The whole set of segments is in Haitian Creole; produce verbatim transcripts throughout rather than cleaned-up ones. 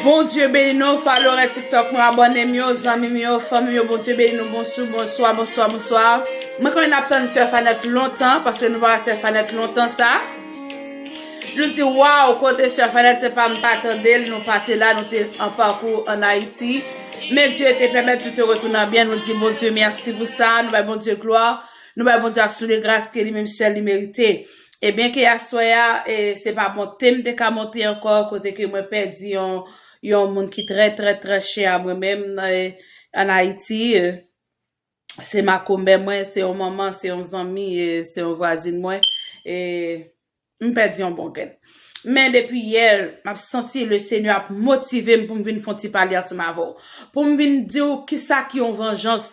Bondye beni nou, follower TikTok mwen, abòne m yo, zanmi m yo, fanmi m yo, Bondye beni nou, bonsou, bonswa, bonswa, bonswa. Mwen konnen n ap tann sè Fanèt lontan, paske nou pa wè sè Fanèt lontan sa. Nou di, waw, kote sè Fanèt, se pa m pa tande l, nou pa te la, nou te an pakou ann Ayiti. Men Dye te pèmèt nou te retounen an byen, nou di Bondye mèsi pou sa, nou bay Bondye glwa, nou bay Bondye aksyon de gras ke li menm sèl li merite. Ebyen ke aswè a, e, se pa monte m te ka monte ankò, kote ke mwen pèdi yon, yon moun ki trè, trè, trè chè a mwen menm, e, ann Ayiti, e, se makonbè mwen, se yon manman, se yon zanmi, e, se yon vwazin mwen, e, m pèdi yon bon grenn. Men depi yè, m ap santi le Senyè ap motive m pou m vin fè yon ti pale ansanm avè w. Pou m vin di w kisa ki yon vanjans,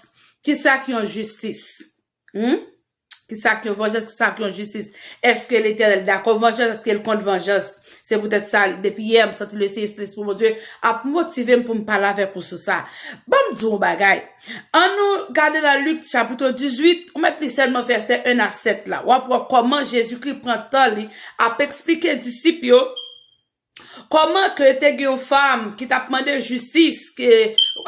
kisa ki yon jistis. Hmm? Kisa ki yon vanjans, kisa ki yon jistis? Èske Letènèl dakò vanjans? Èske l kont vanjans? Se poutèt sa, depi yè, m santi le Senyè, Lespri Bondye ap motive m pou m pale avèk ou sou sa. Ban m di w yon bagay. Ann nou gade nan Lik chapit dizuit, ou mèt li sèlman vèsè en a sèt la. W ap wè kòman Jezikri pran tan li ap eksplike disip yo kòman ke te gen yon fanm ki t ap mande jistis ke,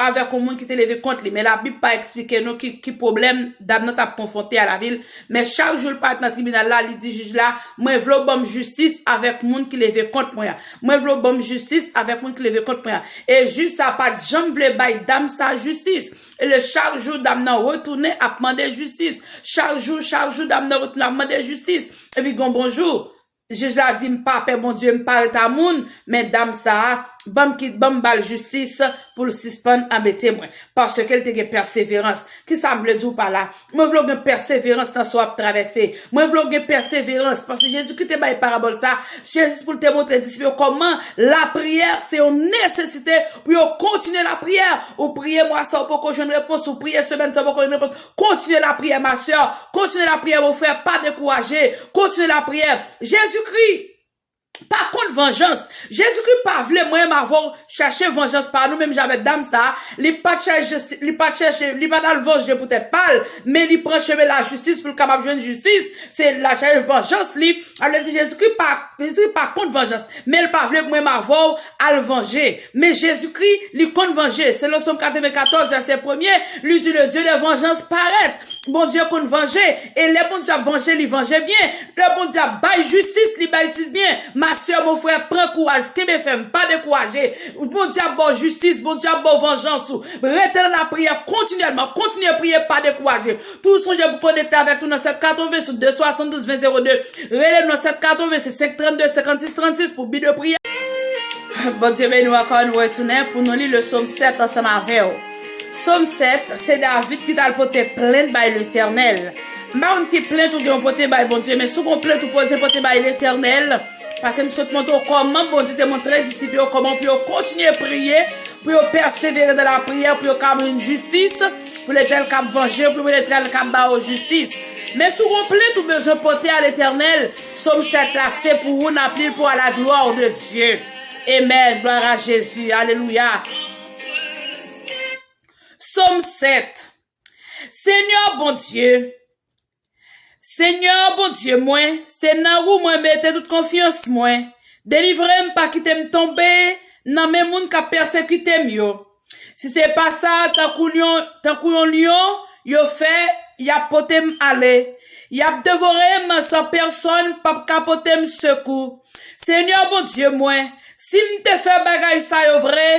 avèk yon moun ki te leve kont li. Men Labib pa eksplike nou ki, ki pwoblèm dam nan t ap konfwonte a lavi l. Men chak jou l parèt nan tribinal la, li di jij la, mwen vle w ban m jistis avèk moun ki leve kont mwen an. Mwen vle w ban m jistis avèk moun ki leve kont mwen an. E jij sa pa t janm vle bay dam sa jistis. E le chak jou dam nan retounen ap mande jistis. Chak jou, chak jou dam nan retounen ap mande jistis. Epi gon bon jou, jij la di, m pa pè Bondye, m pa ret a moun, men dam sa a, ban m ki, ban m ba l jistis pou l sispann anbete mwen. Paske l te gen pèseverans. Kisa m vle di w pa la? Mwen vle w gen pèseverans nan sa w ap travèse. Mwen vle w gen pèseverans, paske Jezikri te bay parabòl sa, se jis pou l te montre disip yo kòman lapriyè se yon nesesite pou yo kontinye lapriyè. Ou priye mwa sa, ou poko jwenn repons, ou priye semèn sa, ou poko jwenn repons. Kontinye lapriyè, ma sè. Kontinye lapriyè, mon frè. Pa dekouraje. Kontinye lapriyè. Jezikri pa kont vanjans. Jezikri pa vle mwen m avè w chèche vanjans pa nou, menm jan avèk dam sa a, li pa t chèche, li pa t chèche, li pa t al vanje pou tèt pa l, men li pran chemen lajistis pou l kapab jwenn jistis. Se la chèche vanjans li. Sa vle di Jezikri pa, Jezikri pa kont vanjans, men l pa vle mwen m avè w al vanje. Men Jezikri, li konn vanje. Selon Sòm katrevenkatòz, vèsè premye, li di, le Dieu de vengeance paraît. Bondye konn vanje. E lè Bondye ap vanje, li vanje byen. Lè Bondye ap bay jistis, li bay jistis byen. Ma sè, mon frè, pran kouraj, kenbe fèm, pa dekouraje. Bondye ap ba w jistis, Bondye ap ba w vanjans ou. Rete nan lapriyè kontinyèlman, kontinye priye, pa dekouraje. Toujou sonje pou konekte avèk nou nan sèt katrevensis, de swasanndouz, ven zewo de. Rele nou nan sèt katrevensis, senk trannde, senkannsis trannsis pou bi de priyè. Bondye beni w ankò, nou retounen pou nou li le Sòm sèt ansanm avè w. Sòm sèt, se David ki t al pote plent bay Letènèl. M pa konn ki plent ou gen pote bay Bondye, men si w gen plent ou pote, pote bay Letènèl, paske m sot montre w kòman Bondye te montre disip yo kòman pou yo kontinye priye, pou yo pèsevere nan lapriyè, pou yo ka jwenn jistis, pou Letènèl ka vanje, pou Letènèl ka ba yo jistis. Men si w gen plent ou bezwen pote a Letènèl, Sòm sèt la, se pou ou n ap li l pou a la glwa de Dye. Amen. Gloire à Jésus. Alelouya. Sòm sèt. Senyè Bondye, Senyè Bondye mwen, se nan ou mwen mete tout konfyans mwen. Delivre m, pa kite m tonbe nan men moun k ap pèsekite m yo. Si se pa sa, tankou lyon, tankou yon lyon, yo fè, y ap pote m ale. Y ap devore m san pèsonn p ap ka pote m sekou. Senyè Bondye mwen, si m te fè bagay sa yo vre,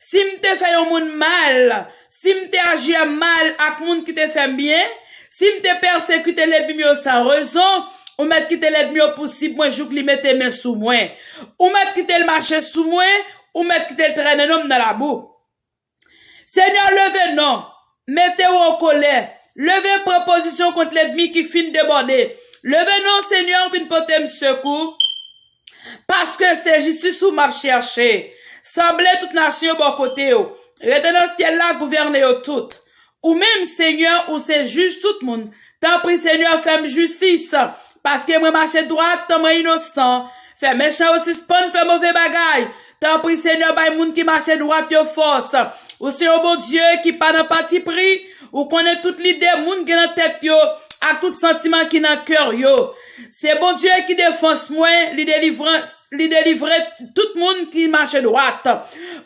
si m te fè yon moun mal, si m te aji mal ak moun ki te fè m byen, si m te pèsekite lènmi m yo san rezon, ou mèt kite lènmi yo pousib mwen jouk li mete men sou mwen. Ou mèt kite l mache sou mwen, ou mèt kite l trennen non m nan labou. Senyè, leve non, mete w an kolè, leve pran pozisyon kont lènmi ki fin debòde. Leve non, Senyè, vin pote m sekou, paske se jistis ou m ap chèche. Sanble tout nasyon yo bò kote w, rete nan syèl la, gouvène yo tout. Ou menm, Senyè, ou se jij tout moun. Tanpri, Senyè, fè m jistis, paske mwen mache dwat, tan mwen inosan. Fè mechan yo sispann fè move bagay. Tanpri, Senyè, bay moun ki mache dwat yo fòs. Ou se yon Bondye ki pa nan patipri. Ou konnen tout lide moun gen nan tèt yo. ak tout santiman ki nan kè yo. Se Bondye ki defans mwen, li delivrans, li delivre tout moun ki mache dwat.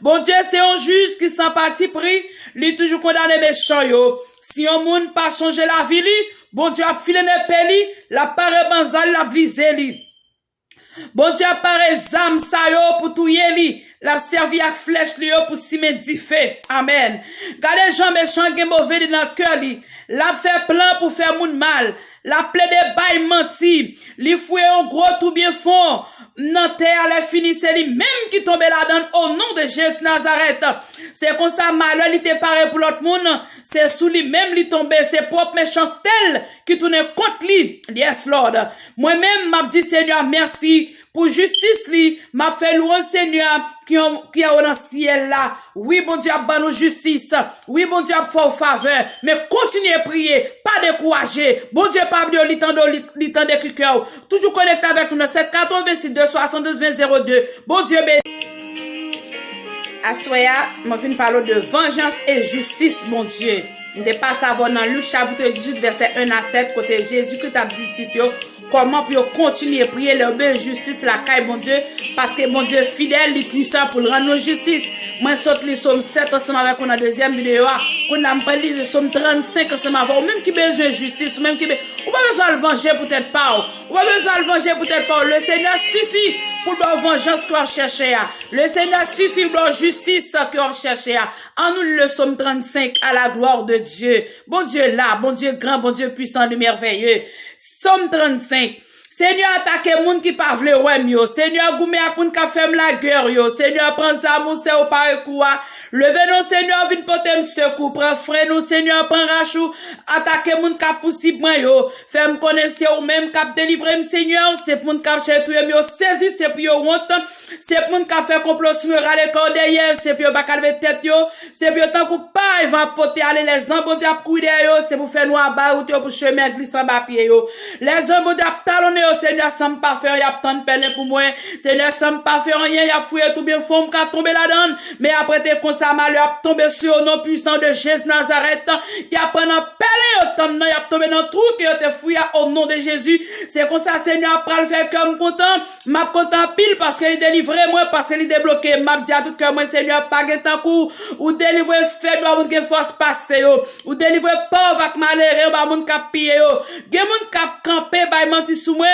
Bondye se yon jij ki san patipri, li toujou kondane mechan yo. Si yon moun pa chanje lavi li, Bondye ap file nepe li, l ap pare banzay, l ap vize li. Bondye ap pare zam sa yo pou touye li, l ap sèvi ak flèch li yo pou simen dife. Amèn. Gade jan mechan gen move li nan kè li. L ap fè plan pou fè moun mal. L ap plede bay manti. Li fouye yon gwo twou byen fon nan tè a, lè fini se li menm ki tonbe ladan l, o non de Jezi Nazarèt. Se konsa malè li te pare pou lòt moun, se sou li menm li tonbe, se pwòp mechanste l ki tounen kont li. Yes, Lord. Mwen menm, m ap di Senyè mèsi pou jistis li, m ap fè lwanj Senyè ki an, ki anwo nan syèl la. Wi, Bondye ap ban nou jistis. Wi, Bondye ap fè w favè. Men kontinye priye, pa dekouraje. Bondye pa bliye w, li tande w, li, li tande kri kè w. Toujou konekte avèk nou nan sèt katrevensis de swasanndouz ven zewo de. Bondye beni. Aswè a, mwen vin pale w de vanjans e jistis Bondye. M te pase avè w nan Lik chapit dizuit vèsè en a sèt, kote Jezikri t ap di disip yo kòman pou yo kontinye priye lè yo bezwen jistis lakay Bondye, paske Bondye fidèl, li pwisan pou l rann nou jistis. Mwen sot li Sòm sèt ansanm avèk ou nan dezyèm videyo a. Kounye a m pral li Sòm trannsenk ansanm avè w, ou menm ki bezwen jistis, ou menm ki be-, ou pa bezwen al vanje pou tèt pa w. Ou pa bezwen al vanje pou tèt pa w. Le Senyè sifi pou l ba w vanjans ke w ap chèche a. Le Senyè sifi pou l ba w jistis ke w ap chèche a. Ann nou li le Sòm trannsenk, à la gloire de Dieu. Bondye la, Bondye gran, Bondye pwisan, li mèvèye. Sòm trannsenk. Senyè, atake moun ki pa vle wè m yo. Senyè, goumen ak moun k ap fè m lagè yo. Senyè, pran zam ou, sè ou pare kou a. Leve non, Senyè, vin pote m sekou. Pran fren ou, Senyè, pran rach ou. Atake moun k ap pousib mwen yo. Fè m konnen se ou menm k ap delivre m, Senyè. Se moun k ap chèche touye m yo sezi, se pou yo wont. Se moun k ap fè konplo sou mwen, rale kò yo dèyè, se pou yo pa ka leve tèt yo, se pou yo tankou pay van ap pote ale, lè zanj Bondye ap kouri dèyè yo, se pou fè nou abay wout yo, pou chemen an glise anba pye yo. Lè zanj Bondye ap talonnen yo, Senyè, san m pa fè anyen, y ap tann pèlen pou mwen. Senyè, san m pa fè anyen, y ap fouye twou byen fon, m ka tonbe ladan l. Men apre te konsa, malè ap tonbe sou yo, o non pwisan de Jezi Nazarèt. Y ap pran nan pèlen yo tann nan, y ap tonbe nan twou ke yo te fouye a, o non de Jezi. Se konsa, Senyè, ap pral fè kè m kontan. M ap kontan anpil paske li delivre mwen, paske li debloke m. M ap di a tout kè mwen, Senyè, pa gen tankou w. Ou delivre fèb yo, ba moun gen fòs pase yo. Ou delivre pòv ak malere yo, ba moun k ap piye yo. Gen moun k ap kanpe bay manti sou mwen.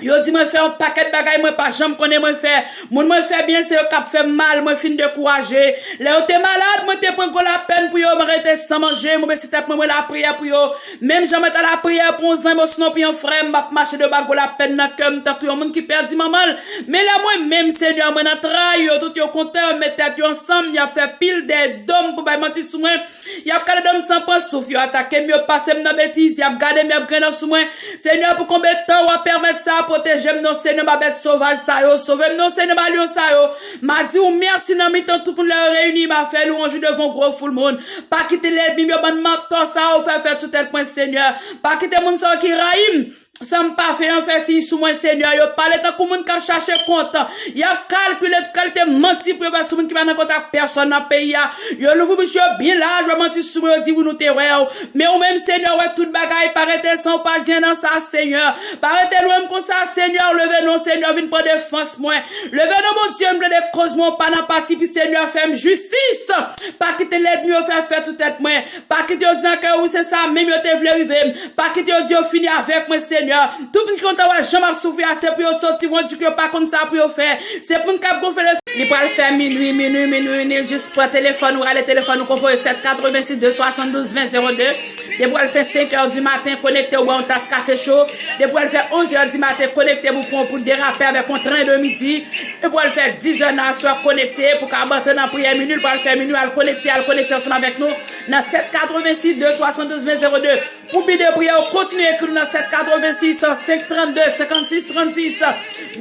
Yo di mwen fè yon pakèt bagay mwen pa janm konnen mwen fè. Moun mwen fè byen, se yo k ap fè m mal, mwen fin dekouraje. Lè yo te malad, mwen te pran gwo lapèn pou yo, mwen rete san manje, mwen bese tèt mwen, mwen lapriyè pou yo. Menm jan mwen t al lapriyè pou yon zanmi, osinon pou yon frè m, m ap mache devan gwo lapèn nan kè m, tankou yon moun ki pèdi manman l. Men lè mwen menm, Senyè, mwen nan tray yo, tout yo kontan, yo met tèt yo ansanm, y ap fè pil dèyè do m pou bay manti sou mwen. Y ap gade do m san pran souf, yo atake m, yo pase m nan betiz, y ap gade m, y ap grennen sou mwen. Senyè, pou konbyen tan w ap pèmèt sa? Pwoteje m non, Senyè, ba bèt sovaj sa yo, sove m non, Senyè, ba lyon sa yo. M a di w mèsi nan mitan tout moun lè yo reyini, m a fè lwanj ou devan yon gwo foul moun. Pa kite lènmi m yo, bann mantò sa yo fè fè sou tèt mwen, Senyè. Pa kite moun sa yo ki rayi m, san m pa fè anyen, fè siy sou mwen, Senyè. Yo pale tankou moun k ap chache kont. Y ap kalkile tout kalite manti pou yo fè sou moun ki pa nan kont ak pèsòn nan peyi a. Yo louvri bouch yo byen laj, yo manti sou mwen, yo di wi nou te wè w. Men ou menm, Senyè, ou wè tout bagay, pa rete san ou pa di anyen nan sa, Senyè. Pa rete lwen m konsa, Senyè, leve non, Senyè, vin pran defans mwen. Leve non, Bondye, m plede koz mwen, ou pa nan pati, pi Senyè, fè m jistis. Pa kite lènmi yo fè fèt sou tèt mwen. Pa kite yo di nan kè yo, wi, se sa menm yo te vle rive m. Pa kite yo di yo fini avèk mwen, Senyè. Tout moun ki kontan wè jan m ap soufri a, se pou yo soti, mwen di ke yo pa konn sa pou yo fè. Se pou n k ap gonfle le Li pral fè minui, minui, minui, minui, jis pran telefòn ou, rale telefòn ou, konpoze sèt katrevensis de swasanndouz ven zewo de. Depi pral fè senk è di maten, konekte ou bwè yon tas kafe cho. Depi pral fè onz è di maten, konekte pou pran pou derape avèk yon tren de midi. Depi pral fè diz è nan aswè, konekte pou ka antre nan priyè minui, li pral fè minui, al konekte, al konekte ansanm avèk nou nan sèt katrevensis de swasanndouz ven zewo de. Pou pi de priyè, ou kontinye ekri nou nan sèt katrevensis, senk trannde, senkannsis trannsis.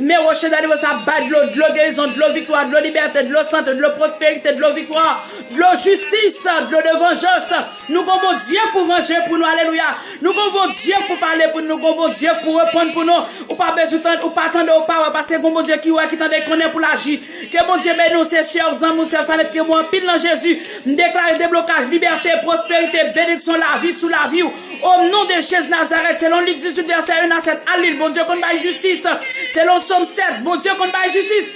Men woche daliwo sa bay dlo, dlo gerizon, dlo viktwa, dlo libète, dlo sante, dlo pwosperite, dlo viktwa, dlo jistis, dlo de vanjans. Nou gon Bondye pou vanje pou nou, alelouya. Nou gon Bondye pou pale pou nou, nou gon Bondye pou reponn pou nou. Ou pa bezwen tande, ou pa tande, ou pa wè, paske gon Bondye ki wè, ki tande, ki konnen pou l aji. Ke Bondye beni w, se sè w, zanmi w, sè Fanette, ke mwen anpil nan Jezi. M deklare deblokaj, libète, pwosperite, benediksyon, lavi sou lavi w. Au nom de Jésus Nazareth, selon Lik dizuit vèsè en a sèt, al li l, Bondye konn bay jistis. Selon Sòm sèt, Bondye konn bay jistis.